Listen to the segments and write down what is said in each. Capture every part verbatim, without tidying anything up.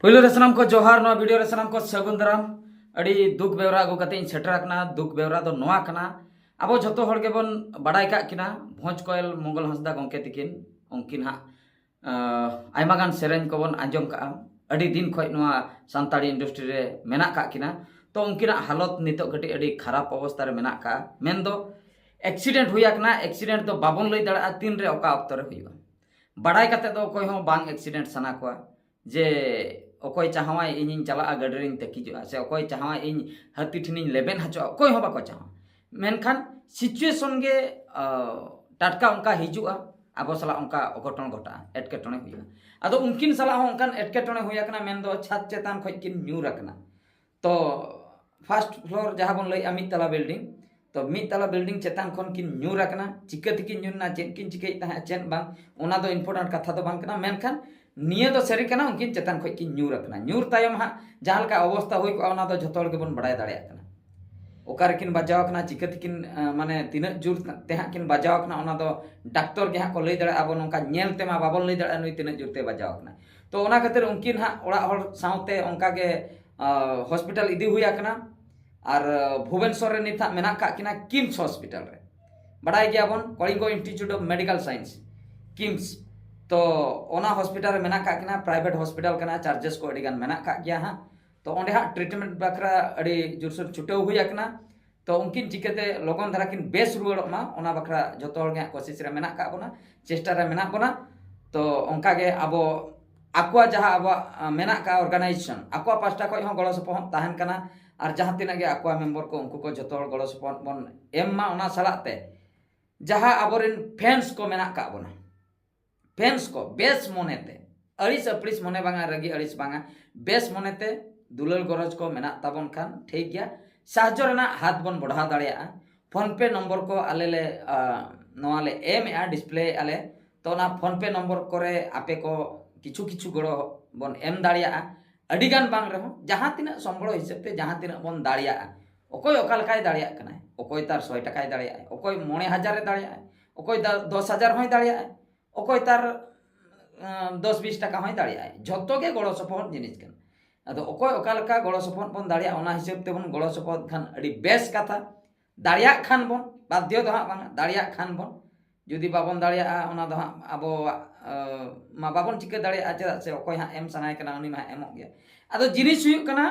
ᱯᱳᱭᱞᱳ ᱨᱮ ᱥᱟᱱᱟᱢ ᱠᱚ ᱡᱚᱦᱟᱨ, ᱱᱚᱣᱟ ᱵᱷᱤᱰᱤᱭᱳ ᱨᱮ ᱥᱟᱱᱟᱢ ᱠᱚ ᱥᱟᱹᱜᱩᱱ ᱫᱟᱨᱟᱢ᱾ ᱟᱹᱰᱤ ᱫᱩᱠ ᱵᱮᱣᱨᱟ ᱟᱹᱜᱩ ᱠᱟᱛᱮ ᱤᱧ ᱥᱮᱴᱮᱨ ᱟᱠᱟᱱᱟ᱾ ᱫᱩᱠ ᱵᱮᱣᱨᱟ ᱫᱚ ᱱᱚᱣᱟ ᱠᱟᱱᱟ, ᱟᱵᱚ ᱡᱷᱚᱛᱚ ᱦᱚᱲ ᱜᱮᱵᱚᱱ ᱵᱟᱰᱟᱭ ᱠᱟᱜ ᱠᱤᱱᱟ, ᱵᱷᱚᱸᱡᱽ ᱠᱚᱭᱮᱞ ᱢᱚᱝᱜᱚᱞ ᱦᱟᱸᱥᱫᱟ ᱜᱚᱢᱠᱮ ᱛᱤᱠᱤᱱ, ᱩᱱᱠᱤᱱ ᱦᱟᱸᱜ ᱟᱸ, ᱟᱭᱢᱟ ᱜᱟᱱ ᱥᱮᱨᱮᱧ ᱠᱚᱵᱚᱱ ᱟᱸᱡᱚᱢ ᱠᱟᱜᱼᱟ᱾ ᱟᱹᱰᱤ ᱫᱤᱱ ᱠᱷᱚᱡ ᱱᱚᱣᱟ ᱥᱟᱱᱛᱟᱲᱤ ᱤᱱᱰᱟᱥᱴᱨᱤ ᱨᱮ ᱢᱮᱱᱟᱜ ᱠᱟᱜ ᱠᱤᱱᱟ᱾ ᱛᱚ ᱩᱱᱠᱤᱱᱟᱜ ᱦᱟᱞᱚᱛ ᱱᱤᱛᱚᱜ ᱠᱟᱹᱴᱤᱡ ᱟᱹᱰᱤ ᱠᱷᱟᱨᱟᱯ ᱚᱵᱚᱥᱛᱟ ᱨᱮ ᱢᱮᱱᱟᱜ ᱠᱟᱜᱼᱟ᱾ ᱢᱮᱱᱫᱚ ᱮᱠᱥᱤᱰᱮᱱᱴ ᱦᱩᱭ ᱟᱠᱟᱱᱟ᱾ ᱮᱠᱥᱤᱰᱮᱱᱴ ᱫᱚ ᱵᱟᱵᱚᱱ ᱞᱟᱹᱭ ᱫᱟᱲᱮᱭᱟᱜᱼᱟ ᱛᱤᱱ ᱨᱮ ᱚᱠᱟ ᱚᱠᱛᱚ ᱨᱮ ᱦᱩᱭᱩᱜᱼᱟ᱾ ᱵᱟᱲᱟᱭ ᱠᱟᱛᱮ ᱫᱚ ᱚᱠᱚᱭ ᱦᱚᱸ ᱵᱟᱝ ᱮᱠᱥᱤᱰᱮᱱᱴ ᱥᱟᱱᱟ ᱠᱚᱣᱟ ᱡᱮ ᱚᱠᱚᱭ ᱪᱟᱦᱟᱣᱟᱭ ᱤᱧᱤᱧ ᱪᱟᱞᱟᱜᱼᱟ ᱜᱟᱹᱰᱤ ᱨᱤᱧ ᱛᱟᱹᱠᱤᱡᱚᱜᱼᱟ, ᱥᱮ ᱚᱠᱚᱭ ᱪᱟᱦᱟᱣᱟᱭ ᱤᱧ ᱦᱟᱹᱛᱤ ᱴᱷᱮᱱᱤᱧ ᱞᱮᱵᱮᱫ ᱦᱚᱪᱚᱜᱼᱟ, ᱚᱠᱚᱭ ᱦᱚᱸ ᱵᱟᱠᱚ ᱪᱟᱦᱟᱣᱟ᱾ ᱢᱮᱱᱠᱷᱟᱱ ᱥᱤᱪᱩᱭᱮᱥᱚᱱ ᱜᱮ ᱟᱸ, ᱴᱟᱴᱠᱟ ᱚᱱᱠᱟ ᱦᱤᱡᱩᱜᱼᱟ, ᱟᱵᱚ ᱥᱟᱞᱟᱜ ᱚᱱᱠᱟ ᱚᱜᱷᱚᱴᱚᱱ ᱜᱷᱚᱴᱟᱜᱼᱟ, ᱮᱴᱠᱮᱴᱚᱬᱮ ᱦᱩᱭᱩᱜᱼᱟ᱾ ᱟᱫᱚ ᱩᱱᱠᱤᱱ ᱥᱟᱞᱟᱜ ᱦᱚᱸ ᱚᱱᱠᱟᱱ ᱮᱴᱠᱮᱴᱚᱬᱮ ᱦᱩᱭ ᱟᱠᱟᱱᱟ, ᱢᱮᱱᱫᱚ ᱪᱷᱟᱫ ᱪᱮᱛᱟᱱ ᱠᱷᱚᱡ ᱠᱤᱱ ᱧᱩᱨ ᱟᱠᱟᱱᱟ᱾ ᱛᱚ ᱯᱷᱟᱥᱴ ᱯᱷᱞᱳᱨ ᱡᱟᱦᱟᱸ ᱵᱚᱱ ᱞᱟᱹᱭᱮᱜᱼᱟ ᱢᱤᱫ ᱛᱟᱞᱟ ᱵᱤᱞᱰᱤᱝ, ᱛᱚ ᱢᱤᱫ ᱛᱟᱞᱟ ᱵᱤᱞᱰᱤᱝ ᱪᱮᱛᱟᱱ ᱠᱷᱚᱱ ᱠᱤᱱ ᱧᱩᱨ ᱟᱠᱟᱱᱟ᱾ ᱪᱤᱠᱟᱹ ᱛᱮᱠᱤᱱ ᱧᱩᱨ ᱮᱱᱟ, ᱪᱮᱫ ᱠᱤᱱ ᱪᱤᱠᱟᱹᱭᱮᱫ ᱛᱟᱦᱮᱸᱫ, ᱪᱮᱫ ᱵᱟᱝ, ᱚᱱᱟ ᱫᱚ ᱤᱢᱯᱚᱨᱴᱮᱱᱴ ᱠᱟᱛᱷᱟ ᱫᱚ ᱵᱟᱝ ᱠᱟᱱᱟ᱾ ᱢᱮᱱᱠᱷᱟᱱ ᱱᱤᱭᱟᱹ ᱫᱚ ᱥᱟᱹᱨᱤ ᱠᱟᱱᱟ, ᱩᱱᱠᱤᱱ ᱪᱮᱛᱟᱱ ᱠᱷᱚᱡ ᱠᱤᱱ ᱧᱩᱨ ᱟᱠᱟᱱᱟ᱾ ᱧᱩᱨ ᱛᱟᱭᱚᱢ ᱦᱟᱸᱜ ᱡᱟᱦᱟᱸ ᱞᱮᱠᱟ ᱚᱵᱚᱥᱛᱟ ᱦᱩᱭ ᱠᱚᱜᱼᱟ, ᱚᱱᱟ ᱫᱚ ᱡᱷᱚᱛᱚ ᱦᱚᱲ ᱜᱮᱵᱚᱱ ᱵᱟᱲᱟᱭ ᱫᱟᱲᱮᱭᱟᱜ ᱠᱟᱱᱟ᱾ ᱚᱠᱟ ᱨᱮᱠᱤᱱ ᱵᱟᱡᱟᱣ ᱟᱠᱟᱱᱟ, ᱪᱤᱠᱟᱹ ᱛᱮᱠᱤᱱ, ᱟᱸ, ᱢᱟᱱᱮ ᱛᱤᱱᱟᱹᱜ ᱡᱳᱨ ᱛᱮ ᱦᱟᱸᱜ ᱠᱤᱱ ᱵᱟᱡᱟᱣ ᱟᱠᱟᱱᱟ, ᱚᱱᱟ ᱫᱚ ᱰᱟᱠᱛᱚᱨ ᱜᱮ ᱦᱟᱸᱜ ᱠᱚ ᱞᱟᱹᱭ ᱫᱟᱲᱮᱭᱟᱜᱼᱟ᱾ ᱟᱵᱚ ᱱᱚᱝᱠᱟ ᱧᱮᱞ ᱛᱮᱢᱟ ᱵᱟᱵᱚᱱ ᱞᱟᱹᱭ ᱫᱟᱲᱮᱭᱟᱜᱼᱟ ᱱᱩᱭ ᱛᱤᱱᱟᱹᱜ ᱡᱳᱨ ᱛᱮ ᱵᱟᱡᱟᱣ ᱟᱠᱟᱱᱟ᱾ ᱛᱚ ᱚᱱᱟ ᱠᱷᱟᱹᱛᱤᱨ ᱩᱱᱠᱤᱱ ᱦᱟᱸᱜ ᱚᱲᱟᱜ ᱦᱚᱲ ᱥᱟᱶᱛᱮ ᱚᱱᱠᱟ ᱜᱮ, ᱟᱸ, ᱦᱚᱥᱯᱤᱴᱟᱞ ᱤᱫᱤ ᱦᱩᱭ ᱟᱠᱟᱱᱟ᱾ ᱟᱨ, ᱟᱸ, ᱵᱷᱩᱵᱮᱱᱥᱚᱨ ᱨᱮ ᱱᱤᱛ ᱦᱟᱸᱜ ᱢᱮᱱᱟᱜ ᱠᱟᱜ ᱠᱤᱱᱟ ᱠᱤᱢᱥ ᱦᱚᱥᱯᱤᱴᱟᱞ ᱨᱮ᱾ ᱵᱟᱰᱟᱭ ᱜᱮᱭᱟᱵᱚᱱ Kalinga institute of medical science, KIMS. ᱛᱚ ᱚᱱᱟ ᱦᱚᱥᱯᱤᱴᱟᱞ ᱨᱮ ᱢᱮᱱᱟᱜ ᱠᱟᱜ ᱠᱤᱱᱟ, ᱯᱨᱟᱭᱵᱷᱮᱴ ᱦᱚᱥᱯᱤᱴᱟᱞ ᱠᱟᱱᱟ, ᱪᱟᱨᱡᱮᱥ ᱠᱚ ᱟᱹᱰᱤ ᱜᱟᱱ ᱢᱮᱱᱟᱜ ᱠᱟᱜ ᱜᱮᱭᱟ ᱦᱟᱸᱜ᱾ ᱛᱚ ᱚᱸᱰᱮ ᱦᱟᱸᱜ ᱴᱨᱤᱴᱢᱮᱱᱴ ᱵᱟᱠᱷᱨᱟ ᱟᱹᱰᱤ ᱡᱳᱨᱥᱳᱨ ᱪᱷᱩᱴᱟᱹᱣ ᱦᱩᱭ ᱟᱠᱟᱱᱟ᱾ ᱛᱚ ᱩᱱᱠᱤᱱ ᱪᱤᱠᱟᱹᱛᱮ ᱞᱚᱜᱚᱱ ᱫᱷᱟᱨᱟ ᱠᱤᱱ ᱵᱮᱥ ᱨᱩᱣᱟᱹᱲᱚᱜ ᱢᱟ, ᱚᱱᱟ ᱵᱟᱠᱷᱨᱟ ᱡᱷᱚᱛᱚ ᱦᱚᱲ ᱜᱮ ᱦᱟᱸᱜ ᱠᱳᱥᱤᱥ ᱨᱮ ᱢᱮᱱᱟᱜ ᱠᱟᱜ ᱵᱚᱱᱟ, ᱪᱮᱥᱴᱟ ᱨᱮ ᱢᱮᱱᱟᱜ ᱵᱚᱱᱟ᱾ ᱛᱚ ᱚᱱᱠᱟ ᱜᱮ ᱟᱵᱚ ᱟᱠᱚᱣᱟᱜ ᱡᱟᱦᱟᱸ ᱟᱵᱚᱣᱟᱜ, ᱟᱸ, ᱢᱮᱱᱟᱜ ᱠᱟᱜ ᱚᱨᱜᱟᱱᱟᱭᱡᱮᱥᱚᱱ, ᱟᱠᱚᱣᱟᱜ ᱯᱟᱦᱴᱟ ᱠᱷᱚᱱ ᱦᱚᱸ ᱜᱚᱲᱚ ᱥᱚᱯᱚᱦᱚᱫ ᱛᱟᱦᱮᱱ ᱠᱟᱱᱟ᱾ ᱟᱨ ᱡᱟᱦᱟᱸ ᱛᱤᱱᱟᱹᱜ ᱜᱮ ᱟᱠᱚᱣᱟᱜ ᱢᱮᱢᱵᱚᱨ ᱠᱚ, ᱩᱱᱠᱩ ᱠᱚ ᱡᱷᱚᱛᱚ ᱦᱚᱲ ᱜᱚᱲᱚ ᱥᱚᱯᱚᱦᱚᱫ ᱵᱚᱱ ᱮᱢ ᱢᱟ᱾ ᱚᱱᱟ ᱥᱟᱞᱟᱜ ᱛᱮ ᱡᱟᱦᱟᱸ ᱟᱵᱚᱨᱮᱱ ᱯᱷᱮᱱᱥ ᱠᱚ ᱢᱮᱱᱟᱜ ᱠᱟᱜ ᱵᱚᱱᱟ, ᱯᱷᱮᱱᱥ ᱠᱚ ᱵᱮᱥ ᱢᱚᱱᱮᱛᱮ, ᱟᱹᱲᱤᱥ ᱟᱹᱯᱲᱤᱥ ᱢᱚᱱᱮ ᱵᱟᱝᱟ, ᱨᱟᱹᱜᱤ ᱟᱹᱲᱤᱥ ᱵᱟᱝᱟ, ᱵᱮᱥ ᱢᱚᱱᱮᱛᱮ ᱫᱩᱞᱟᱹᱲ ᱜᱚᱨᱚᱡᱽ ᱠᱚ ᱢᱮᱱᱟᱜ ᱛᱟᱵᱚᱱ ᱠᱷᱟᱱ ᱴᱷᱤᱠ ᱜᱮᱭᱟ, ᱥᱟᱦᱟᱡᱽᱡᱚ ᱨᱮᱱᱟᱜ ᱦᱟᱛ ᱵᱚᱱ ᱵᱚᱲᱦᱟᱣ ᱫᱟᱲᱮᱭᱟᱜᱼᱟ᱾ ᱯᱷᱳᱱ ᱯᱮ ᱱᱚᱢᱵᱚᱨ ᱠᱚ ᱟᱞᱮ ᱞᱮ, ᱟᱸ, ᱱᱚᱣᱟ ᱞᱮ ᱮᱢᱮᱜᱼᱟ, ᱰᱤᱥᱯᱞᱮᱭᱮᱜᱼᱟ ᱞᱮ᱾ ᱛᱚ ᱚᱱᱟ ᱯᱷᱳᱱ ᱯᱮ ᱱᱚᱢᱵᱚᱨ ᱠᱚᱨᱮ ᱟᱯᱮ ᱠᱚ ᱠᱤᱪᱷᱩ ᱠᱤᱪᱷᱩ ᱜᱚᱲᱚ ᱵᱚᱱ ᱮᱢ ᱫᱟᱲᱮᱭᱟᱜᱼᱟ᱾ ᱟᱹᱰᱤ ᱜᱟᱱ ᱵᱟᱝ ᱨᱮᱦᱚᱸ ᱡᱟᱦᱟᱸ ᱛᱤᱱᱟᱹᱜ ᱥᱚᱢᱵᱚᱲᱚ ᱦᱤᱥᱟᱹᱵ ᱛᱮ ᱡᱟᱦᱟᱸ ᱛᱤᱱᱟᱹᱜ ᱵᱚᱱ ᱫᱟᱲᱮᱭᱟᱜᱼᱟ, ᱚᱠᱚᱭ ᱚᱠᱟ ᱞᱮᱠᱟᱭ ᱫᱟᱲᱮᱭᱟᱜ ᱠᱟᱱᱟᱭ, ᱚᱠᱚᱭ ᱛᱟᱨ ᱥᱚᱭ ᱴᱟᱠᱟᱭ ᱫᱟᱲᱮᱭᱟᱜᱼᱟᱭ, ᱚᱠᱚᱭ ᱢᱚᱬᱮ ᱦᱟᱡᱟᱨᱮ ᱫᱟᱲᱮᱭᱟᱜᱼᱟᱭ, ᱚᱠᱚᱭ ᱫᱟ-, ᱫᱚᱥ ᱦᱟᱡᱟᱨ ᱦᱚᱸᱭ ᱫᱟᱲᱮᱭᱟᱜᱼᱟᱭ, ᱚᱠᱚᱭ ᱛᱟᱨ ᱫᱚᱥ ᱵᱤᱥ ᱴᱟᱠᱟ ᱦᱚᱸᱭ ᱫᱟᱲᱮᱭᱟᱜᱼᱟᱭ᱾ ᱡᱷᱚᱛᱚ ᱜᱮ ᱜᱚᱲᱚ ᱥᱚᱯᱚᱦᱚᱫ ᱡᱤᱱᱤᱥ ᱠᱟᱱᱟ᱾ ᱟᱫᱚ ᱚᱠᱚᱭ ᱚᱠᱟ ᱞᱮᱠᱟ ᱜᱚᱲᱚ ᱥᱚᱯᱚᱦᱚᱫ ᱵᱚᱱ ᱫᱟᱲᱮᱭᱟᱜᱼᱟ, ᱚᱱᱟ ᱦᱤᱥᱟᱹᱵ ᱛᱮᱵᱚᱱ ᱜᱚᱲᱚ ᱥᱚᱯᱚᱦᱚᱫ ᱠᱷᱟᱱ ᱟᱹᱰᱤ ᱵᱮᱥ ᱠᱟᱛᱷᱟ᱾ ᱫᱟᱲᱮᱭᱟᱜ ᱠᱷᱟᱱ ᱵᱚᱱ, ᱵᱟᱫᱽᱫᱷᱚ ᱫᱚ ᱦᱟᱸᱜ ᱵᱟᱝᱟ, ᱫᱟᱲᱮᱭᱟᱜ ᱠᱷᱟᱱ ᱵᱚᱱ᱾ ᱡᱩᱫᱤ ᱵᱟᱵᱚᱱ ᱫᱟᱲᱮᱭᱟᱜᱼᱟ, ᱚᱱᱟ ᱫᱚ ᱦᱟᱸᱜ ᱟᱵᱚᱣᱟᱜ ᱢᱟ ᱵᱟᱵᱚᱱ ᱪᱤᱠᱟᱹ ᱫᱟᱲᱮᱭᱟᱜᱼᱟ᱾ ᱪᱮᱫᱟᱜ ᱥᱮ ᱚᱠᱚᱭ ᱦᱟᱸᱜ ᱮᱢ ᱥᱟᱱᱟᱭᱮ ᱠᱟᱱᱟ, ᱩᱱᱤ ᱢᱟ ᱦᱟᱸᱜ ᱮᱢᱚᱜ ᱜᱮᱭᱟ᱾ ᱟᱫᱚ ᱡᱤᱱᱤᱥ ᱦᱩᱭᱩᱜ ᱠᱟᱱᱟ,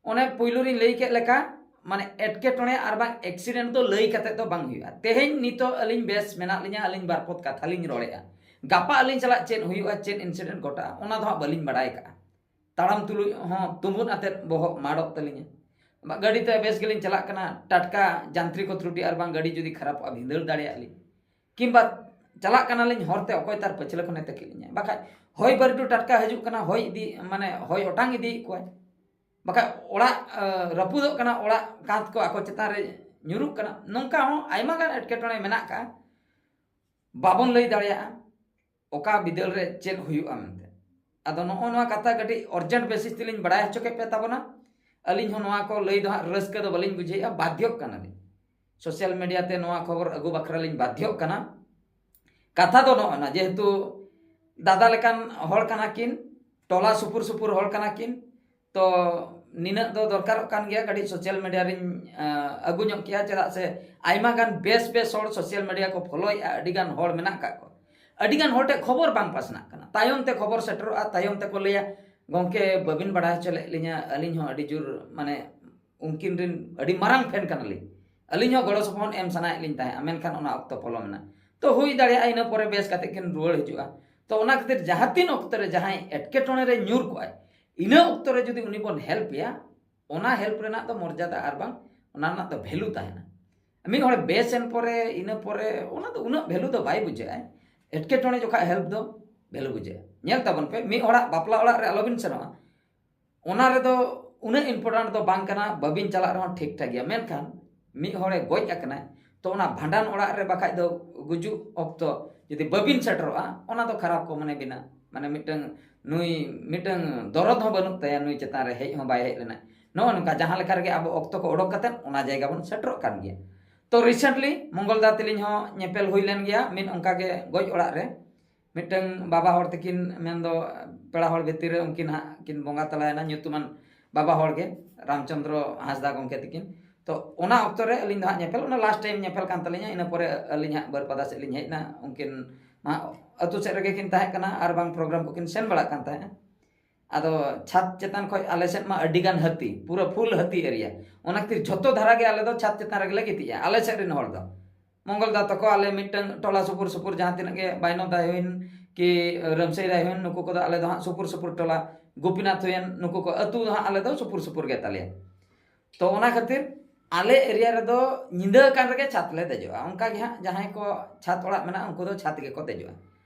ᱚᱱᱮ ᱯᱩᱭᱞᱩ ᱨᱤᱧ ᱞᱟᱹᱭ ᱠᱮᱫ ᱞᱮᱠᱟ, ᱢᱟᱱᱮ ᱮᱴᱠᱮᱴᱚᱬᱮ ᱟᱨ ᱵᱟᱝ ᱮᱠᱥᱤᱰᱮᱱᱴ ᱫᱚ ᱞᱟᱹᱭ ᱠᱟᱛᱮ ᱫᱚ ᱵᱟᱝ ᱦᱩᱭᱩᱜᱼᱟ᱾ ᱛᱮᱦᱮᱧ ᱱᱤᱛᱚᱜ ᱟᱹᱞᱤᱧ ᱵᱮᱥ ᱢᱮᱱᱟᱜ ᱞᱤᱧᱟ, ᱟᱹᱞᱤᱧ ᱵᱟᱨ ᱯᱚᱫ ᱠᱟᱛᱷᱟ ᱞᱤᱧ ᱨᱚᱲᱮᱫᱼᱟ᱾ ᱜᱟᱯᱟ ᱟᱹᱞᱤᱧ ᱥᱟᱞᱟᱜ ᱪᱮᱫ ᱦᱩᱭᱩᱜᱼᱟ, ᱪᱮᱫ ᱤᱱᱥᱤᱰᱮᱱᱴ ᱜᱷᱚᱴᱟᱜᱼᱟ, ᱚᱱᱟ ᱫᱚ ᱦᱟᱸᱜ ᱵᱟᱹᱞᱤᱧ ᱵᱟᱲᱟᱭ ᱠᱟᱜᱼᱟ᱾ ᱛᱟᱲᱟᱢ ᱛᱩᱞᱩᱡ ᱦᱚᱸ ᱛᱩᱢᱵᱩᱫ ᱟᱛᱮᱫ ᱵᱚᱦᱚᱜ ᱢᱟᱲᱚᱜ ᱛᱟᱹᱞᱤᱧᱟ᱾ ᱜᱟᱹᱰᱤ ᱛᱮ ᱵᱮᱥ ᱜᱮᱞᱤᱧ ᱪᱟᱞᱟᱜ ᱠᱟᱱᱟ, ᱴᱟᱴᱠᱟ ᱡᱟᱱᱛᱨᱤᱠ ᱛᱨᱩᱴᱤ ᱟᱨ ᱵᱟᱝ ᱜᱟᱹᱰᱤ ᱡᱩᱫᱤ ᱠᱷᱟᱨᱟᱯᱚᱜᱼᱟ, ᱵᱷᱤᱸᱫᱟᱹᱲ ᱫᱟᱲᱮᱭᱟᱜᱼᱟ ᱞᱤᱧ᱾ ᱠᱤᱝᱵᱟ ᱪᱟᱞᱟᱜ ᱠᱟᱱᱟᱞᱤᱧ ᱦᱚᱨ ᱛᱮ, ᱚᱠᱚᱭ ᱛᱟᱨ ᱯᱟᱹᱪᱷᱞᱟᱹ ᱠᱷᱚᱱᱮ ᱛᱟᱹᱠᱤᱡ ᱞᱤᱧᱟ᱾ ᱵᱟᱠᱷᱟᱡ ᱦᱚᱭ ᱵᱟᱹᱨᱰᱩ ᱴᱟᱴᱠᱟ ᱦᱤᱡᱩᱜ ᱠᱟᱱᱟ, ᱦᱚᱭ ᱤᱫᱤ, ᱢᱟᱱᱮ ᱦᱚᱭ ᱚᱴᱟᱝ ᱤᱫᱤᱭᱮᱫ ᱠᱚᱣᱟᱭ᱾ ᱵᱟᱠᱷᱟᱡ ᱚᱲᱟᱜ ᱨᱟᱹᱯᱩᱫᱚᱜ ᱠᱟᱱᱟ, ᱚᱲᱟᱜ ᱠᱟᱸᱛ ᱠᱚ ᱟᱠᱚ ᱪᱮᱛᱟᱱ ᱨᱮ ᱧᱩᱨᱩᱜ ᱠᱟᱱᱟ᱾ ᱱᱚᱝᱠᱟ ᱦᱚᱸ ᱟᱭᱢᱟ ᱜᱟᱱ ᱮᱴᱠᱮᱴᱚᱬᱮ ᱢᱮᱱᱟᱜ ᱠᱟᱜᱼᱟ᱾ ᱵᱟᱵᱚᱱ ᱞᱟᱹᱭ ᱫᱟᱲᱮᱭᱟᱜᱼᱟ ᱚᱠᱟ ᱵᱤᱫᱟᱹᱞ ᱨᱮ ᱪᱮᱫ ᱦᱩᱭᱩᱜᱼᱟ ᱢᱮᱱᱛᱮ᱾ ᱟᱫᱚ ᱱᱚᱜᱼᱚ ᱱᱚᱣᱟ ᱠᱟᱛᱷᱟ ᱠᱟᱹᱴᱤᱡ ᱚᱨᱡᱮᱱᱴ ᱵᱮᱥᱤᱥ ᱛᱮᱞᱤᱧ ᱵᱟᱲᱟᱭ ᱦᱚᱪᱚ ᱠᱮᱫ ᱯᱮ ᱛᱟᱵᱚᱱᱟ᱾ ᱟᱹᱞᱤᱧ ᱦᱚᱸ ᱱᱚᱣᱟ ᱠᱚ ᱞᱟᱹᱭ ᱫᱚ ᱦᱟᱸᱜ ᱨᱟᱹᱥᱠᱟᱹ ᱫᱚ ᱵᱟᱹᱞᱤᱧ ᱵᱩᱡᱷᱟᱹᱣᱮᱫᱼᱟ, ᱵᱟᱫᱽᱫᱷᱚᱜ ᱠᱟᱱᱟᱞᱤᱧ᱾ ᱥᱳᱥᱟᱞ ᱢᱤᱰᱤᱭᱟ ᱛᱮ ᱱᱚᱣᱟ ᱠᱷᱚᱵᱚᱨ ᱟᱹᱜᱩ ᱵᱟᱠᱷᱨᱟ ᱞᱤᱧ ᱵᱟᱫᱽᱫᱷᱚᱜ ᱠᱟᱱᱟ᱾ ᱠᱟᱛᱷᱟ ᱫᱚ ᱱᱚᱜᱼᱚ ᱱᱟ, ᱡᱮᱦᱮᱛᱩ ᱫᱟᱫᱟ ᱞᱮᱠᱟᱱ ᱦᱚᱲ ᱠᱟᱱᱟ ᱠᱤᱱ, ᱴᱚᱞᱟ ᱥᱩᱯᱩᱨ ᱥᱩᱯᱩᱨ ᱦᱚᱲ ᱠᱟᱱᱟ ᱠᱤᱱ, ᱛᱚ ᱱᱤᱱᱟᱹᱜ ᱫᱚ ᱫᱚᱨᱠᱟᱨᱚᱜ ᱠᱟᱱ ᱜᱮᱭᱟ, ᱠᱟᱹᱴᱤᱡ ᱥᱳᱥᱟᱞ ᱢᱤᱰᱤᱭᱟ ᱨᱤᱧ ᱟᱹᱜᱩ ᱧᱚᱜ ᱠᱮᱭᱟ᱾ ᱪᱮᱫᱟᱜ ᱥᱮ ᱟᱭᱢᱟ ᱜᱟᱱ ᱵᱮᱥ ᱵᱮᱥ ᱦᱚᱲ ᱥᱳᱥᱟᱞ ᱢᱤᱰᱤᱭᱟ ᱠᱚ ᱯᱷᱚᱞᱳᱭᱮᱫᱼᱟ, ᱟᱹᱰᱤ ᱜᱟᱱ ᱦᱚᱲ ᱢᱮᱱᱟᱜ ᱠᱟᱜ ᱠᱚᱣᱟ᱾ ᱟᱹᱰᱤ ᱜᱟᱱ ᱦᱚᱲ ᱴᱷᱮᱱ ᱠᱷᱚᱵᱚᱨ ᱵᱟᱝ ᱯᱟᱥᱱᱟᱜ ᱠᱟᱱᱟ᱾ ᱛᱟᱭᱚᱢ ᱛᱮ ᱠᱷᱚᱵᱚᱨ ᱥᱮᱴᱮᱨᱚᱜᱼᱟ, ᱛᱟᱭᱚᱢ ᱛᱮᱠᱚ ᱞᱟᱹᱭᱟ, "ᱜᱚᱢᱠᱮ, ᱵᱟᱹᱵᱤᱱ ᱵᱟᱲᱟᱭ ᱦᱚᱪᱚ ᱞᱮᱫ ᱞᱤᱧᱟ, ᱟᱹᱞᱤᱧ ᱦᱚᱸ ᱟᱹᱰᱤ ᱡᱳᱨ, ᱢᱟᱱᱮ, ᱩᱱᱠᱤᱱ ᱨᱤᱱ ᱟᱹᱰᱤ ᱢᱟᱨᱟᱝ ᱯᱷᱮᱱ ᱠᱟᱱᱟᱞᱤᱧ, ᱟᱹᱞᱤᱧ ᱦᱚᱸ ᱜᱚᱲᱚ ᱥᱚᱯᱚᱦᱚᱫ ᱮᱢ ᱥᱟᱱᱟᱭᱮᱫ ᱞᱤᱧ ᱛᱟᱦᱮᱸᱫ, ᱢᱮᱱᱠᱷᱟᱱ ᱚᱱᱟ ᱚᱠᱛᱚ ᱯᱚᱞᱚᱢ ᱮᱱᱟ᱾" ᱛᱚ ᱦᱩᱭ ᱫᱟᱲᱮᱭᱟᱜᱼᱟ ᱤᱱᱟᱹ ᱯᱚᱨᱮ ᱵᱮᱥ ᱠᱟᱛᱮ ᱠᱤᱱ ᱨᱩᱣᱟᱹᱲ ᱦᱤᱡᱩᱜᱼᱟ᱾ ᱛᱚ ᱚᱱᱟ ᱠᱷᱟᱹᱛᱤᱨ ᱡᱟᱦᱟᱸ ᱛᱤᱱ ᱚᱠᱛᱚ ᱨᱮ ᱡᱟᱦᱟᱸᱭ ᱮᱴᱠᱮᱴᱚᱬᱮ ᱨᱮ ᱧᱩᱨ ᱠᱚᱜᱼᱟᱭ, ᱤᱱᱟᱹ ᱚᱠᱛᱚ ᱨᱮ ᱡᱩᱫᱤ ᱩᱱᱤ ᱵᱚᱱ ᱦᱮᱞᱯ ᱮᱭᱟ, ᱚᱱᱟ ᱦᱮᱞᱯ ᱨᱮᱱᱟᱜ ᱫᱚ ᱢᱚᱨᱡᱟᱫᱟ ᱟᱨ ᱵᱟᱝ ᱚᱱᱟ ᱨᱮᱱᱟᱜ ᱫᱚ ᱵᱷᱮᱞᱩ ᱛᱟᱦᱮᱱᱟ᱾ ᱢᱤᱫ ᱦᱚᱲ ᱵᱮᱥ ᱮᱱ ᱯᱚᱨᱮ, ᱤᱱᱟᱹ ᱯᱚᱨᱮ ᱚᱱᱟ ᱫᱚ ᱩᱱᱟᱹᱜ ᱵᱷᱮᱞᱩ ᱫᱚ ᱵᱟᱭ ᱵᱩᱡᱷᱟᱹᱜᱼᱟ᱾ ᱮᱴᱠᱮᱴᱚᱬᱮ ᱡᱚᱠᱷᱟᱡ ᱦᱮᱞᱯ ᱫᱚ ᱵᱷᱮᱞᱩ ᱵᱩᱡᱷᱟᱹᱜᱼᱟ᱾ ᱧᱮᱞ ᱛᱟᱵᱚᱱ ᱯᱮ, ᱢᱤᱫ ᱦᱚᱲᱟᱜ ᱵᱟᱯᱞᱟ ᱚᱲᱟᱜ ᱨᱮ ᱟᱞᱚᱵᱤᱱ ᱥᱮᱱᱚᱜᱼᱟ, ᱚᱱᱟ ᱨᱮᱫᱚ ᱩᱱᱟᱹᱜ ᱤᱢᱯᱚᱨᱴᱮᱱᱴ ᱫᱚ ᱵᱟᱝ ᱠᱟᱱᱟ, ᱵᱟᱹᱵᱤᱱ ᱪᱟᱞᱟᱜ ᱨᱮᱦᱚᱸ ᱴᱷᱤᱠ ᱴᱷᱟᱠ ᱜᱮᱭᱟ᱾ ᱢᱮᱱᱠᱷᱟᱱ ᱢᱤᱫ ᱦᱚᱲᱮ ᱜᱚᱡ ᱟᱠᱟᱱᱟᱭ, ᱛᱚ ᱚᱱᱟ ᱵᱷᱟᱸᱰᱟᱱ ᱚᱲᱟᱜ ᱨᱮ ᱵᱟᱠᱷᱟᱡ ᱫᱚ ᱜᱩᱡᱩᱜ ᱚᱠᱛᱚ ᱡᱩᱫᱤ ᱵᱟᱹᱵᱤᱱ ᱥᱮᱴᱮᱨᱚᱜᱼᱟ, ᱚᱱᱟ ᱫᱚ ᱠᱷᱟᱨᱟᱯ ᱠᱚ ᱢᱚᱱᱮ ᱵᱤᱱᱟ᱾ ᱢᱟᱱᱮ ᱢᱤᱫᱴᱟᱝ ᱱᱩᱭ ᱢᱤᱫᱴᱟᱝ ᱫᱚᱨᱚᱫ ᱦᱚᱸ ᱵᱟᱹᱱᱩᱜ ᱛᱟᱭᱟ, ᱱᱩᱭ ᱪᱮᱛᱟᱱ ᱨᱮ ᱦᱮᱡ ᱦᱚᱸ ᱵᱟᱭ ᱦᱮᱡ ᱞᱮᱱᱟ᱾ ᱱᱚᱜᱼᱚ ᱱᱚᱝᱠᱟ ᱡᱟᱦᱟᱸ ᱞᱮᱠᱟ ᱨᱮᱜᱮ ᱟᱵᱚ ᱚᱠᱛᱚ ᱠᱚ ᱚᱰᱚᱠ ᱠᱟᱛᱮᱫ ᱚᱱᱟ ᱡᱟᱭᱜᱟ ᱵᱚᱱ ᱥᱮᱴᱮᱨᱚᱜ ᱠᱟᱱ ᱜᱮᱭᱟ᱾ ᱛᱚ ᱨᱤᱥᱮᱱᱴᱞᱤ ᱢᱚᱝᱜᱚᱞ ᱫᱟ ᱛᱮᱞᱤᱧ ᱦᱚᱸ ᱧᱮᱯᱮᱞ ᱦᱩᱭ ᱞᱮᱱ ᱜᱮᱭᱟ ᱢᱤᱫ ᱚᱱᱠᱟ ᱜᱮ ᱜᱚᱡ ᱚᱲᱟᱜ ᱨᱮ᱾ ᱢᱤᱫᱴᱟᱝ ᱵᱟᱵᱟ ᱦᱚᱲ ᱛᱟᱹᱠᱤᱱ, ᱢᱮᱱᱫᱚ ᱯᱮᱲᱟ ᱦᱚᱲ ᱵᱷᱤᱛᱤᱨ ᱨᱮ ᱩᱱᱠᱤᱱ ᱦᱟᱸᱜ ᱠᱤᱱ ᱵᱚᱸᱜᱟ ᱛᱟᱞᱟᱭᱮᱱᱟ, ᱧᱩᱛᱩᱢᱟᱱ ᱵᱟᱵᱟ ᱦᱚᱲ ᱜᱮ, ᱨᱟᱢᱪᱚᱸᱫᱽᱨᱚ ᱦᱟᱸᱥᱫᱟ ᱜᱚᱢᱠᱮ ᱛᱟᱹᱠᱤᱱ᱾ ᱛᱚ ᱚᱱᱟ ᱚᱠᱛᱚ ᱨᱮ ᱟᱹᱞᱤᱧ ᱫᱚ ᱦᱟᱸᱜ ᱧᱮᱯᱮᱞ, ᱚᱱᱟ ᱞᱟᱥᱴ ᱴᱟᱭᱤᱢ ᱧᱮᱯᱮᱞ ᱠᱟᱱ ᱛᱟᱹᱞᱤᱧᱟ᱾ ᱤᱱᱟᱹ ᱯᱚᱨᱮ ᱟᱹᱞᱤᱧ ᱦᱟᱸᱜ ᱵᱟᱹᱨᱯᱟᱫᱟ ᱥᱮᱫ ᱞᱤᱧ ᱦᱮᱡ ᱮᱱᱟ᱾ ᱩᱱᱠᱤᱱ ᱢᱟ ᱟᱹᱛᱩ ᱥᱮᱫ ᱨᱮᱜᱮ ᱠᱤᱱ ᱛᱟᱦᱮᱸ ᱠᱟᱱᱟ ᱟᱨ ᱵᱟᱝ ᱯᱨᱳᱜᱨᱟᱢ ᱠᱚᱠᱤᱱ ᱥᱮᱱ ᱵᱟᱲᱟᱜ ᱠᱟᱱ ᱛᱟᱦᱮᱸᱫ᱾ ᱟᱫᱚ ᱪᱷᱟᱫᱽ ᱪᱮᱛᱟᱱ ᱠᱷᱚᱱ ᱟᱞᱮ ᱥᱮᱫ ᱢᱟ ᱟᱹᱰᱤ ᱜᱟᱱ ᱦᱟᱹᱛᱤ, ᱯᱩᱨᱟᱹ ᱯᱷᱩᱞ ᱦᱟᱹᱛᱤ ᱮᱨᱤᱭᱟ᱾ ᱚᱱᱟ ᱠᱷᱟᱹᱛᱤᱨ ᱡᱷᱚᱛᱚ ᱫᱷᱟᱨᱟ ᱜᱮ ᱟᱞᱮ ᱫᱚ ᱪᱷᱟᱫᱽ ᱪᱮᱛᱟᱱ ᱨᱮᱜᱮ ᱞᱮ ᱜᱤᱛᱤᱡᱼᱟ, ᱟᱞᱮ ᱥᱮᱫ ᱨᱮᱱ ᱦᱚᱲ ᱫᱚ᱾ ᱢᱚᱝᱜᱚᱞ ᱫᱟ ᱛᱟᱠᱚ, ᱟᱞᱮ ᱢᱤᱫᱴᱟᱝ ᱴᱚᱞᱟ ᱥᱩᱯᱩᱨ ᱥᱩᱯᱩᱨ ᱡᱟᱦᱟᱸ ᱛᱤᱱᱟᱹᱜ ᱜᱮ ᱵᱟᱭᱱᱚ ᱫᱟ ᱦᱩᱭᱮᱱ ᱠᱤ ᱨᱟᱢᱥᱟᱹᱭ ᱫᱟ ᱦᱩᱭᱮᱱ, ᱱᱩᱠᱩ ᱠᱚᱫᱚ ᱟᱞᱮ ᱫᱚ ᱦᱟᱸᱜ ᱥᱩᱯᱩᱨ ᱥᱩᱯᱩᱨ ᱴᱚᱞᱟ, ᱜᱳᱯᱤᱱᱟᱛᱷ ᱦᱩᱭᱮᱱ, ᱱᱩᱠᱩ ᱠᱚ ᱟᱹᱛᱩ ᱫᱚ ᱦᱟᱸᱜ ᱟᱞᱮ ᱫᱚ ᱥᱩᱯᱩᱨ ᱥᱩᱯᱩᱨ ᱜᱮ ᱛᱟᱞᱮᱭᱟ᱾ ᱛᱚ ᱚᱱᱟ ᱠᱷᱟᱹᱛᱤᱨ ᱟᱞᱮ ᱮᱨᱤᱭᱟ ᱨᱮᱫᱚ ᱧᱤᱫᱟᱹ ᱟᱠᱟᱱ ᱨᱮᱜᱮ ᱪᱷᱟᱫᱽ ᱞᱮ ᱫᱮᱡᱚᱜᱼᱟ᱾ ᱚᱱᱠᱟ ᱜᱮ ᱦᱟᱸᱜ ᱡᱟᱦᱟᱸᱭ ᱠᱚ ᱪᱷᱟᱫᱽ ᱚᱲᱟᱜ ᱢᱮᱱᱟᱜᱼᱟ, ᱩᱱᱠᱩ ᱫᱚ ᱪᱷᱟᱫᱽ ᱜᱮᱠᱚ ᱫᱮᱡᱚᱜᱼᱟ᱾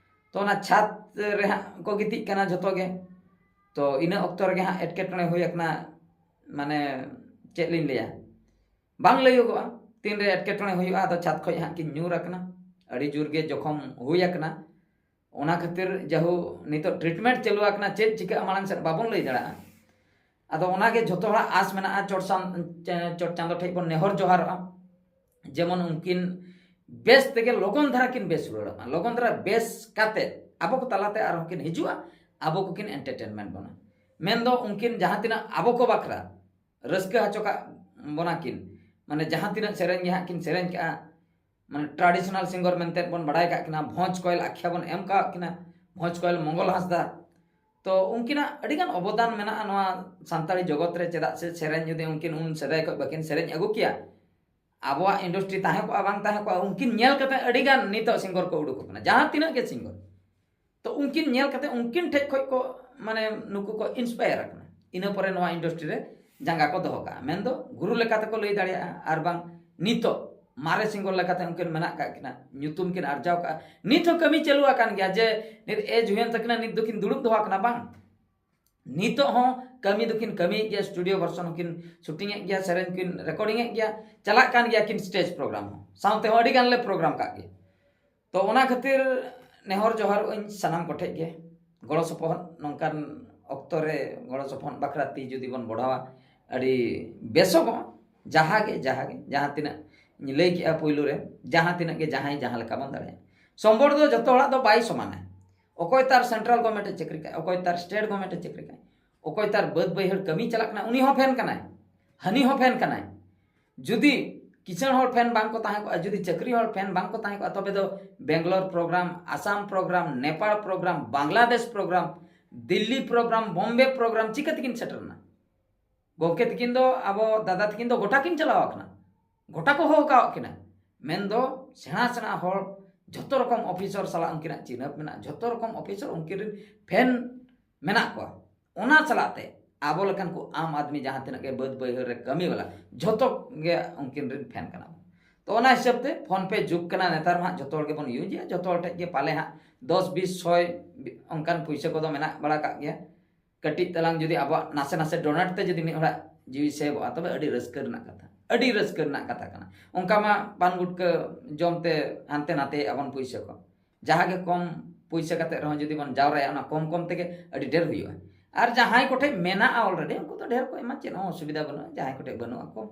ᱛᱚ ᱚᱱᱟ ᱪᱷᱟᱫᱽ ᱨᱮ ᱦᱟᱸᱜ ᱠᱚ ᱜᱤᱛᱤᱡ ᱠᱟᱱᱟ ᱡᱷᱚᱛᱚ ᱜᱮ᱾ ᱛᱚ ᱤᱱᱟᱹ ᱚᱠᱛᱚ ᱨᱮᱜᱮ ᱦᱟᱸᱜ ᱮᱴᱠᱮᱴᱚᱬᱮ ᱦᱩᱭ ᱟᱠᱟᱱᱟ, ᱢᱟᱱᱮ ᱪᱮᱫ ᱞᱤᱧ ᱞᱟᱹᱭᱟ, ᱵᱟᱝ ᱞᱟᱹᱭᱚᱜᱚᱜᱼᱟ᱾ ᱛᱤᱱᱨᱮ ᱮᱴᱠᱮᱴᱚᱬᱮ ᱦᱩᱭᱩᱜᱼᱟ, ᱟᱫᱚ ᱪᱷᱟᱫᱽ ᱠᱷᱚᱡ ᱦᱟᱸᱜ ᱠᱤᱱ ᱧᱩᱨ ᱟᱠᱟᱱᱟ, ᱟᱹᱰᱤ ᱡᱳᱨ ᱜᱮ ᱡᱚᱠᱷᱚᱢ ᱦᱩᱭ ᱟᱠᱟᱱᱟ᱾ ᱚᱱᱟ ᱠᱷᱟᱹᱛᱤᱨ ᱡᱟᱦᱳ ᱱᱤᱛᱚᱜ ᱴᱨᱤᱴᱢᱮᱱᱴ ᱪᱟᱹᱞᱩ ᱟᱠᱟᱱᱟ, ᱪᱮᱫ ᱪᱤᱠᱟᱹᱜᱼᱟ ᱢᱟᱲᱟᱝ ᱥᱮᱫ ᱵᱟᱵᱚᱱ ᱞᱟᱹᱭ ᱫᱟᱲᱮᱭᱟᱜᱼᱟ᱾ ᱟᱫᱚ ᱚᱱᱟᱜᱮ ᱡᱷᱚᱛᱚ ᱦᱚᱲᱟᱜ ᱟᱸᱥ ᱢᱮᱱᱟᱜᱼᱟ, ᱪᱚᱴ ᱥᱟᱱ-, ᱪᱮ-, ᱪᱚᱴ ᱪᱟᱸᱫᱚ ᱴᱷᱮᱡ ᱵᱚᱱ ᱱᱮᱦᱚᱨ ᱡᱚᱦᱟᱨᱚᱜᱼᱟ, ᱡᱮᱢᱚᱱ ᱩᱱᱠᱤᱱ ᱵᱮᱥ ᱛᱮᱜᱮ ᱞᱚᱜᱚᱱ ᱫᱷᱟᱨᱟ ᱠᱤᱱ ᱵᱮᱥ ᱨᱩᱣᱟᱹᱲᱚᱜ ᱢᱟ, ᱞᱚᱜᱚᱱ ᱫᱷᱟᱨᱟ ᱵᱮᱥ ᱠᱟᱛᱮ ᱟᱵᱚ ᱠᱚ ᱛᱟᱞᱟᱛᱮ ᱟᱨᱦᱚᱸ ᱠᱤᱱ ᱦᱤᱡᱩᱜᱼᱟ, ᱟᱵᱚ ᱠᱚᱠᱤᱱ ᱮᱱᱴᱟᱨᱴᱮᱱᱢᱮᱱᱴ ᱵᱚᱱᱟ᱾ ᱢᱮᱱᱫᱚ ᱩᱱᱠᱤᱱ ᱡᱟᱦᱟᱸ ᱛᱤᱱᱟᱹᱜ ᱟᱵᱚ ᱠᱚ ᱵᱟᱠᱷᱨᱟ ᱨᱟᱹᱥᱠᱟᱹ ᱦᱚᱪᱚ ᱠᱟᱜ ᱵᱚᱱᱟ ᱠᱤᱱ, ᱢᱟᱱᱮ ᱡᱟᱦᱟᱸ ᱛᱤᱱᱟᱹᱜ ᱥᱮᱨᱮᱧ ᱜᱮ ᱦᱟᱸᱜ ᱠᱤᱱ ᱥᱮᱨᱮᱧ ᱠᱟᱜᱼᱟ, ᱢᱟᱱᱮ ᱴᱨᱟᱰᱤᱥᱚᱱᱟᱞ ᱥᱤᱝᱜᱟᱨ ᱢᱮᱱᱛᱮ ᱵᱚᱱ ᱵᱟᱲᱟᱭ ᱠᱟᱜ ᱠᱤᱱᱟ, ᱵᱷᱚᱸᱡᱽ ᱠᱚᱭᱮᱞ ᱟᱠᱷᱭᱟ ᱵᱚᱱ ᱮᱢ ᱠᱟᱜ ᱠᱤᱱᱟ, ᱵᱷᱚᱸᱡᱽ ᱠᱚᱭᱮᱞ ᱢᱚᱝᱜᱚᱞ ᱦᱟᱸᱥᱫᱟ᱾ ᱛᱚ ᱩᱱᱠᱤᱱᱟᱜ ᱟᱹᱰᱤᱜᱟᱱ ᱚᱵᱚᱫᱟᱱ ᱢᱮᱱᱟᱜᱼᱟ ᱱᱚᱣᱟ ᱥᱟᱱᱛᱟᱲᱤ ᱡᱚᱜᱚᱛ ᱨᱮ, ᱪᱮᱫᱟᱜ ᱥᱮ ᱥᱮᱨᱮᱧ ᱡᱩᱫᱤ ᱩᱱᱠᱤᱱ ᱩᱱ ᱥᱮᱫᱟᱭ ᱠᱷᱚᱱ ᱵᱟᱹᱠᱤᱱ ᱥᱮᱨᱮᱧ ᱟᱹᱜᱩ ᱠᱮᱭᱟ, ᱟᱵᱚᱣᱟᱜ ᱤᱱᱰᱟᱥᱴᱨᱤ ᱛᱟᱦᱮᱸ ᱠᱚᱜᱼᱟ ᱵᱟᱝ ᱛᱟᱦᱮᱸ ᱠᱚᱜᱼᱟ᱾ ᱩᱱᱠᱤᱱ ᱧᱮᱞ ᱠᱟᱛᱮ ᱟᱹᱰᱤᱜᱟᱱ ᱱᱤᱛᱚᱜ ᱥᱤᱝᱜᱟᱨ ᱠᱚ ᱩᱰᱩᱠᱚᱜ ᱠᱟᱱᱟ, ᱡᱟᱦᱟᱸ ᱛᱤᱱᱟᱹᱜ ᱜᱮ ᱥᱤᱝᱜᱟᱨ᱾ ᱛᱚ ᱩᱱᱠᱤᱱ ᱧᱮᱞ ᱠᱟᱛᱮ ᱩᱱᱠᱤᱱ ᱴᱷᱮᱡ ᱠᱷᱚᱡ ᱠᱚ, ᱢᱟᱱᱮ ᱱᱩᱠᱩ ᱠᱚ ᱤᱱᱥᱯᱟᱭᱟᱨ ᱟᱠᱟᱱᱟ, ᱤᱱᱟᱹ ᱯᱚᱨᱮ ᱱᱚᱣᱟ ᱤᱱᱰᱟᱥᱴᱨᱤ ᱨᱮ ᱡᱟᱸᱜᱟ ᱠᱚ ᱫᱚᱦᱚ ᱠᱟᱜᱼᱟ, ᱢᱮᱱᱫᱚ ᱜᱩᱨᱩ ᱞᱮᱠᱟ ᱛᱮᱠᱚ ᱞᱟᱹᱭ ᱫᱟᱲᱮᱭᱟᱜᱼᱟ᱾ ᱟᱨ ᱵᱟᱝ ᱱᱤᱛᱚᱜ ᱢᱟᱨᱮ ᱥᱤᱝᱜᱚᱨ ᱞᱮᱠᱟᱛᱮ ᱩᱱᱠᱤᱱ ᱢᱮᱱᱟᱜ ᱠᱟᱜ ᱠᱤᱱᱟ, ᱧᱩᱛᱩᱢ ᱠᱤᱱ ᱟᱨᱡᱟᱣ ᱠᱟᱜᱼᱟ᱾ ᱱᱤᱛ ᱦᱚᱸ ᱠᱟᱹᱢᱤ ᱪᱟᱹᱞᱩ ᱟᱠᱟᱱ ᱜᱮᱭᱟ, ᱡᱮ ᱱᱤᱛ ᱮᱡᱽ ᱦᱩᱭᱮᱱ ᱛᱟᱹᱠᱤᱱᱟ, ᱱᱤᱛ ᱫᱚᱠᱤᱱ ᱫᱩᱲᱩᱵ ᱫᱚᱦᱚ ᱟᱠᱟᱱᱟ, ᱵᱟᱝ᱾ ᱱᱤᱛᱚᱜ ᱦᱚᱸ ᱠᱟᱹᱢᱤ ᱫᱚᱠᱤᱱ ᱠᱟᱹᱢᱤᱭᱮᱫ ᱜᱮᱭᱟ, ᱥᱴᱩᱰᱤᱭᱳ ᱵᱷᱟᱨᱥᱚᱱ ᱦᱚᱸᱠᱤᱱ ᱥᱩᱴᱤᱝ ᱮᱫ ᱜᱮᱭᱟ, ᱥᱮᱨᱮᱧ ᱠᱤᱱ ᱨᱮᱠᱚᱨᱰᱤᱝ ᱮᱫ ᱜᱮᱭᱟ, ᱪᱟᱞᱟᱜ ᱠᱟᱱ ᱜᱮᱭᱟ ᱠᱤᱱ ᱥᱴᱮᱡᱽ ᱯᱨᱳᱜᱨᱟᱢ ᱦᱚᱸ, ᱥᱟᱶᱛᱮ ᱦᱚᱸ ᱟᱹᱰᱤ ᱜᱟᱱ ᱞᱮ ᱯᱨᱳᱜᱨᱟᱢ ᱠᱟᱜ ᱜᱮᱭᱟ᱾ ᱛᱚ ᱚᱱᱟ ᱠᱷᱟᱹᱛᱤᱨ ᱱᱮᱦᱚᱨ ᱡᱚᱦᱟᱨᱚᱜ ᱟᱹᱧ ᱥᱟᱱᱟᱢ ᱠᱚᱴᱷᱮᱡ ᱜᱮ, ᱜᱚᱲᱚ ᱥᱚᱯᱚᱦᱚᱫ, ᱱᱚᱝᱠᱟᱱ ᱚᱠᱛᱚ ᱨᱮ ᱜᱚᱲᱚ ᱥᱚᱯᱚᱦᱚᱫ ᱵᱟᱠᱷᱨᱟ ᱛᱤ ᱡᱩᱫᱤ ᱵᱚᱱ ᱵᱚᱲᱦᱟᱣᱟ, ᱟᱹᱰᱤ ᱵᱮᱥᱚᱜᱚᱜᱼᱟ᱾ ᱡᱟᱦᱟᱸ ᱜᱮ, ᱡᱟᱦᱟᱸ ᱜᱮ, ᱡᱟᱦᱟᱸ ᱛᱤᱱᱟᱹᱜ ᱤᱧ ᱞᱟᱹᱭ ᱠᱮᱜᱼᱟ ᱯᱳᱭᱞᱳ ᱨᱮ, ᱡᱟᱦᱟᱸ ᱛᱤᱱᱟᱹᱜ ᱜᱮ ᱡᱟᱦᱟᱸᱭ ᱡᱟᱦᱟᱸ ᱞᱮᱠᱟ ᱵᱚᱱ ᱫᱟᱲᱮᱭᱟᱜᱼᱟ᱾ ᱥᱚᱢᱵᱚᱞ ᱫᱚ ᱡᱚᱛᱚ ᱦᱚᱲᱟᱜ ᱫᱚ ᱵᱟᱭ ᱥᱚᱢᱟᱱᱟ᱾ ᱚᱠᱚᱭ ᱛᱟᱨ ᱥᱮᱱᱴᱨᱟᱞ ᱜᱚᱵᱷᱚᱨᱱᱢᱮᱱᱴ ᱮ ᱪᱟᱹᱠᱨᱤ ᱠᱟᱭ, ᱚᱠᱚᱭ ᱛᱟᱨ ᱥᱴᱮᱴ ᱜᱚᱵᱷᱚᱨᱱᱢᱮᱱᱴ ᱮ ᱪᱟᱹᱠᱨᱤ ᱠᱟᱭ, ᱚᱠᱚᱭ ᱛᱟᱨ ᱵᱟᱹᱫᱽ ᱵᱟᱹᱭᱦᱟᱹᱲ ᱠᱟᱹᱢᱤ ᱪᱟᱞᱟᱜ ᱠᱟᱱᱟ, ᱩᱱᱤ ᱦᱚᱸ ᱯᱷᱮᱱ ᱠᱟᱱᱟᱭ, ᱦᱟᱹᱱᱤ ᱦᱚᱸ ᱯᱷᱮᱱ ᱠᱟᱱᱟᱭ᱾ ᱡᱩᱫᱤ ᱠᱤᱥᱟᱹᱬ ᱦᱚᱲ ᱯᱷᱮᱱ ᱵᱟᱝ ᱠᱚ ᱛᱟᱦᱮᱸ ᱠᱚᱜᱼᱟ, ᱡᱩᱫᱤ ᱪᱟᱹᱠᱨᱤ ᱦᱚᱲ ᱯᱷᱮᱱ ᱵᱟᱝ ᱠᱚ ᱛᱟᱦᱮᱸ ᱠᱚᱜᱼᱟ, ᱛᱚᱵᱮ ᱫᱚ Bangalore programme, Assam programme, Nepal programme, Bangladesh programme, Delhi programme, Bombay programme ᱪᱤᱠᱟᱹ ᱛᱮᱠᱤᱱ ᱥᱮᱴᱮᱨᱱᱟ? ᱜᱚᱢᱠᱮ ᱛᱟᱹᱠᱤᱱ ᱫᱚ, ᱟᱵᱚ ᱫᱟᱫᱟ ᱛᱟᱹᱠᱤᱱ ᱫᱚ ᱜᱚᱴᱟ ᱠᱤᱱ ᱪᱟᱞᱟᱣ ᱟᱠᱟᱱᱟ, ᱜᱚᱴᱟ ᱠᱚ ᱦᱚᱦᱚ ᱟᱠᱟᱣᱟᱫ ᱠᱤᱱᱟ᱾ ᱢᱮᱱᱫᱚ ᱥᱮᱬᱟ ᱥᱮᱬᱟ ᱦᱚᱲ, ᱡᱷᱚᱛᱚ ᱨᱚᱠᱚᱢ ᱚᱯᱷᱤᱥᱚᱨ ᱥᱟᱞᱟᱜ ᱩᱱᱠᱤᱱᱟᱜ ᱪᱤᱱᱦᱟᱹᱯ ᱢᱮᱱᱟᱜᱼᱟ, ᱡᱷᱚᱛᱚ ᱨᱚᱠᱚᱢ ᱚᱯᱷᱤᱥᱚᱨ ᱩᱱᱠᱤᱱ ᱨᱮᱱ ᱯᱷᱮᱱ ᱢᱮᱱᱟᱜ ᱠᱚᱣᱟ᱾ ᱚᱱᱟ ᱥᱟᱞᱟᱜ ᱛᱮ ᱟᱵᱚ ᱞᱮᱠᱟᱱ ᱠᱚ ᱟᱢ ᱟᱫᱢᱤ ᱡᱟᱦᱟᱸ ᱛᱤᱱᱟᱹᱜ ᱜᱮ ᱵᱟᱹᱫᱽ ᱵᱟᱹᱭᱦᱟᱹᱲ ᱨᱮ ᱠᱟᱹᱢᱤ ᱵᱟᱞᱟ, ᱡᱷᱚᱛᱚ ᱜᱮ ᱩᱱᱠᱤᱱ ᱨᱮᱱ ᱯᱷᱮᱱ ᱠᱟᱱᱟ ᱵᱚᱱ᱾ ᱛᱚ ᱚᱱᱟ ᱦᱤᱥᱟᱹᱵ ᱛᱮ PhonePe ᱡᱩᱜᱽ ᱠᱟᱱᱟ, ᱱᱮᱛᱟᱨ ᱢᱟ ᱦᱟᱸᱜ ᱡᱷᱚᱛᱚ ᱦᱚᱲ ᱜᱮᱵᱚᱱ ᱤᱭᱩᱡᱮᱜᱼᱟ, ᱡᱷᱚᱛᱚ ᱦᱚᱲ ᱴᱷᱮᱡ ᱜᱮ ᱯᱟᱞᱮ ᱦᱟᱸᱜ ᱫᱚᱥ, ᱵᱤᱥ, ᱥᱚᱭ ᱚᱱᱠᱟᱱ ᱯᱩᱭᱥᱟᱹ ᱠᱚᱫᱚ ᱢᱮᱱᱟᱜ ᱵᱟᱲᱟ ᱠᱟᱜ ᱜᱮᱭᱟ᱾ ᱠᱟᱹᱴᱤᱡ ᱛᱟᱞᱟᱝ ᱡᱩᱫᱤ ᱟᱵᱚᱣᱟᱜ ᱱᱟᱥᱮ ᱱᱟᱥᱮ ᱰᱚᱱᱮᱴ ᱛᱮ ᱡᱩᱫᱤ ᱢᱤᱫ ᱦᱚᱲᱟᱜ ᱡᱤᱣᱤ ᱥᱮᱵᱷᱚᱜᱼᱟ, ᱛᱚᱵᱮ ᱟᱹᱰᱤ ᱨᱟᱹᱥᱠᱟᱹ ᱨᱮᱱᱟᱜ ᱠᱟᱛᱷᱟ, ᱟᱹᱰᱤ ᱨᱟᱹᱥᱠᱟᱹ ᱨᱮᱱᱟᱜ ᱠᱟᱛᱷᱟ ᱠᱟᱱᱟ᱾ ᱚᱱᱠᱟ ᱢᱟ ᱯᱟᱱ ᱜᱩᱴᱠᱟᱹ ᱡᱚᱢ ᱛᱮ ᱦᱟᱱᱛᱮ ᱱᱟᱛᱮᱭᱮᱫᱼᱟ ᱵᱚᱱ ᱯᱩᱭᱥᱟᱹ ᱠᱚ᱾ ᱡᱟᱦᱟᱸ ᱜᱮ ᱠᱚᱢ ᱯᱩᱭᱥᱟᱹ ᱠᱟᱛᱮ ᱨᱮᱦᱚᱸ ᱡᱩᱫᱤ ᱵᱚᱱ ᱡᱟᱣᱨᱟᱭᱟ, ᱚᱱᱟ ᱠᱚᱢ ᱠᱚᱢ ᱛᱮᱜᱮ ᱟᱹᱰᱤ ᱰᱷᱮᱨ ᱦᱩᱭᱩᱜᱼᱟ᱾ ᱟᱨ ᱡᱟᱦᱟᱸᱭ ᱠᱚᱴᱷᱮᱡ ᱢᱮᱱᱟᱜᱼᱟ already, ᱩᱱᱠᱩ ᱫᱚ ᱰᱷᱮᱨ ᱠᱚ ᱮᱢᱟ, ᱪᱮᱫ ᱦᱚᱸ ᱚᱥᱩᱵᱤᱫᱷᱟ ᱵᱟᱹᱱᱩᱜᱼᱟ᱾ ᱡᱟᱦᱟᱸᱭ ᱠᱚᱴᱷᱮᱡ ᱵᱟᱹᱱᱩᱜᱼᱟ, ᱠᱚᱢ᱾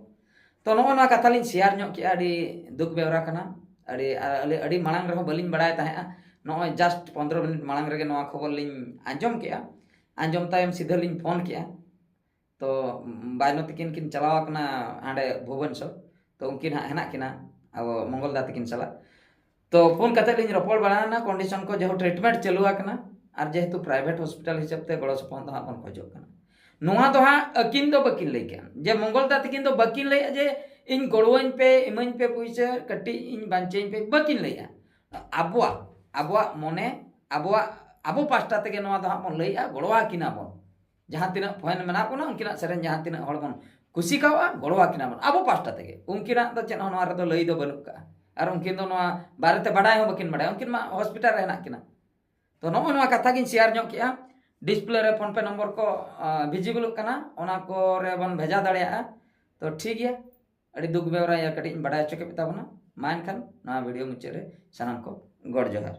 ᱛᱚ ᱱᱚᱜᱼᱚ ᱱᱚᱣᱟ ᱠᱟᱛᱷᱟ ᱞᱤᱧ ᱥᱮᱭᱟᱨ ᱧᱚᱜ ᱠᱮᱜᱼᱟ, ᱟᱹᱰᱤ ᱫᱩᱠ ᱵᱮᱣᱨᱟ ᱠᱟᱱᱟ᱾ ᱟᱹᱰᱤ, ᱟᱹᱰᱤ, ᱟᱹᱰᱤ ᱢᱟᱲᱟᱝ ᱨᱮᱦᱚᱸ ᱵᱟᱹᱞᱤᱧ ᱵᱟᱲᱟᱭ ᱛᱟᱦᱮᱸᱜᱼᱟ, ᱱᱚᱜᱼᱚᱭ just ᱯᱚᱱᱫᱽᱨᱚ ᱢᱤᱱᱤᱴ ᱢᱟᱲᱟᱝ ᱨᱮᱜᱮ ᱱᱚᱣᱟ ᱠᱷᱚᱵᱚᱨ ᱞᱤᱧ ᱟᱸᱡᱚᱢ ᱠᱮᱜᱼᱟ᱾ ᱟᱸᱡᱚᱢ ᱛᱟᱭᱚᱢ ᱥᱤᱫᱷᱟᱹ ᱞᱤᱧ ᱯᱷᱳᱱ ᱠᱮᱜᱼᱟ᱾ ᱛᱚ ᱵᱟᱭᱱᱚ ᱛᱟᱹᱠᱤᱱ ᱠᱤᱱ ᱪᱟᱞᱟᱣ ᱟᱠᱟᱱᱟ ᱦᱟᱸᱰᱮ ᱵᱷᱩᱵᱚᱱᱮᱥᱚᱨ᱾ ᱛᱚ ᱩᱱᱠᱤᱱ ᱦᱟᱸᱜ ᱦᱮᱱᱟᱜ ᱠᱤᱱᱟ ᱟᱵᱚ ᱢᱚᱝᱜᱚᱞ ᱫᱟ ᱛᱟᱹᱠᱤᱱ ᱥᱟᱞᱟᱜ᱾ ᱛᱚ ᱯᱷᱳᱱ ᱠᱟᱛᱮ ᱞᱤᱧ ᱨᱚᱯᱚᱲ ᱵᱟᱲᱟᱭᱮᱱᱟ, ᱠᱚᱱᱰᱤᱥᱚᱱ ᱠᱚ ᱡᱮᱦᱮᱛᱩ ᱴᱨᱤᱴᱢᱮᱱᱴ ᱪᱟᱹᱞᱩ ᱟᱠᱟᱱᱟ, ᱟᱨ ᱡᱮᱦᱮᱛᱩ ᱯᱨᱟᱭᱵᱷᱮᱴ ᱦᱚᱥᱯᱤᱴᱟᱞ ᱦᱤᱥᱟᱹᱵ ᱛᱮ ᱜᱚᱲᱚ ᱥᱚᱯᱚᱦᱚᱫ ᱫᱚ ᱦᱟᱸᱜ ᱵᱚᱱ ᱠᱷᱚᱡᱚᱜ ᱠᱟᱱᱟ᱾ ᱱᱚᱣᱟ ᱫᱚ ᱦᱟᱸᱜ ᱟᱹᱠᱤᱱ ᱫᱚ ᱵᱟᱹᱠᱤᱱ ᱞᱟᱹᱭ ᱠᱮᱜᱼᱟ ᱡᱮ ᱢᱚᱝᱜᱚᱞ ᱫᱟ ᱛᱟᱹᱠᱤᱱ ᱫᱚ ᱵᱟᱹᱠᱤᱱ ᱞᱟᱹᱭᱮᱜᱼᱟ ᱡᱮ ᱤᱧ ᱜᱚᱲᱚᱣᱟᱹᱧ ᱯᱮ, ᱤᱢᱟᱹᱧ ᱯᱮ ᱯᱩᱭᱥᱟᱹ, ᱠᱟᱹᱴᱤᱡ ᱤᱧ ᱵᱟᱧᱪᱟᱧ ᱯᱮ, ᱵᱟᱹᱠᱤᱱ ᱞᱟᱹᱭᱮᱜᱼᱟ᱾ ᱟᱵᱚᱣᱟᱜ, ᱟᱵᱚᱣᱟᱜ ᱢᱚᱱᱮ, ᱟᱵᱚᱣᱟᱜ, ᱟᱵᱚ ᱯᱟᱦᱴᱟ ᱛᱮᱜᱮ ᱱᱚᱣᱟ ᱫᱚ ᱦᱟᱸᱜ ᱵᱚᱱ ᱞᱟᱹᱭᱮᱜᱼᱟ, ᱜᱚᱲᱚᱣᱟᱠᱤᱱᱟ ᱵᱚᱱ᱾ ᱡᱟᱦᱟᱸ ᱛᱤᱱᱟᱹᱜ ᱯᱷᱮᱱ ᱢᱮᱱᱟᱜ ᱵᱚᱱᱟ, ᱩᱱᱠᱤᱱᱟᱜ ᱥᱮᱨᱮᱧ ᱡᱟᱦᱟᱸ ᱛᱤᱱᱟᱹᱜ ᱦᱚᱲ ᱵᱚᱱ ᱠᱩᱥᱤ ᱠᱟᱣᱟᱜᱼᱟ, ᱜᱚᱲᱚᱣᱟᱠᱤᱱᱟ ᱵᱚᱱ ᱟᱵᱚ ᱯᱟᱦᱴᱟ ᱛᱮᱜᱮ᱾ ᱩᱱᱠᱤᱱᱟᱜ ᱫᱚ ᱪᱮᱫ ᱦᱚᱸ ᱱᱚᱣᱟ ᱨᱮᱫᱚ ᱞᱟᱹᱭ ᱫᱚ ᱵᱟᱹᱱᱩᱜ ᱠᱟᱜᱼᱟ᱾ ᱟᱨ ᱩᱱᱠᱤᱱ ᱫᱚ ᱱᱚᱣᱟ ᱵᱟᱨᱮᱛᱮ ᱵᱟᱰᱟᱭ ᱦᱚᱸ ᱵᱟᱹᱠᱤᱱ ᱵᱟᱰᱟᱭᱟ, ᱩᱱᱠᱤᱱ ᱢᱟ ᱦᱚᱥᱯᱤᱴᱟᱞ ᱨᱮ ᱦᱮᱱᱟᱜ ᱠᱤᱱᱟ᱾ ᱛᱚ ᱱᱚᱜᱼᱚ ᱱᱚᱣᱟ ᱠᱟᱛᱷᱟ ᱜᱤᱧ ᱥᱮᱭᱟᱨ ᱧᱚᱜ ᱠᱮᱜᱼᱟ᱾ ᱰᱤᱥᱯᱞᱮ ᱨᱮ PhonePe ᱱᱚᱢᱵᱚᱨ ᱠᱚ ᱵᱷᱤᱡᱤᱵᱚᱞᱚᱜ ᱠᱟᱱᱟ, ᱚᱱᱟ ᱠᱚᱨᱮ ᱵᱚᱱ ᱵᱷᱮᱡᱟ ᱫᱟᱲᱮᱭᱟᱜᱼᱟ᱾ ᱛᱚ ᱴᱷᱤᱠ ᱜᱮᱭᱟ, ᱟᱹᱰᱤ ᱫᱩᱠ ᱵᱮᱣᱨᱟ ᱤᱭᱟᱹ ᱠᱟᱹᱴᱤᱡ ᱤᱧ ᱵᱟᱰᱟᱭ ᱦᱚᱪᱚ ᱠᱮᱫ ᱛᱟᱵᱚᱱᱟ᱾ ᱢᱟ ᱮᱱᱠᱷᱟᱱ ᱱᱚᱣᱟ ᱵᱷᱤᱰᱤᱭᱳ ᱢᱩᱪᱟᱹᱫ ᱨᱮ ᱥᱟᱱᱟᱢ ᱠᱚ ᱜᱚᱰ ᱡᱚᱦᱟᱨ᱾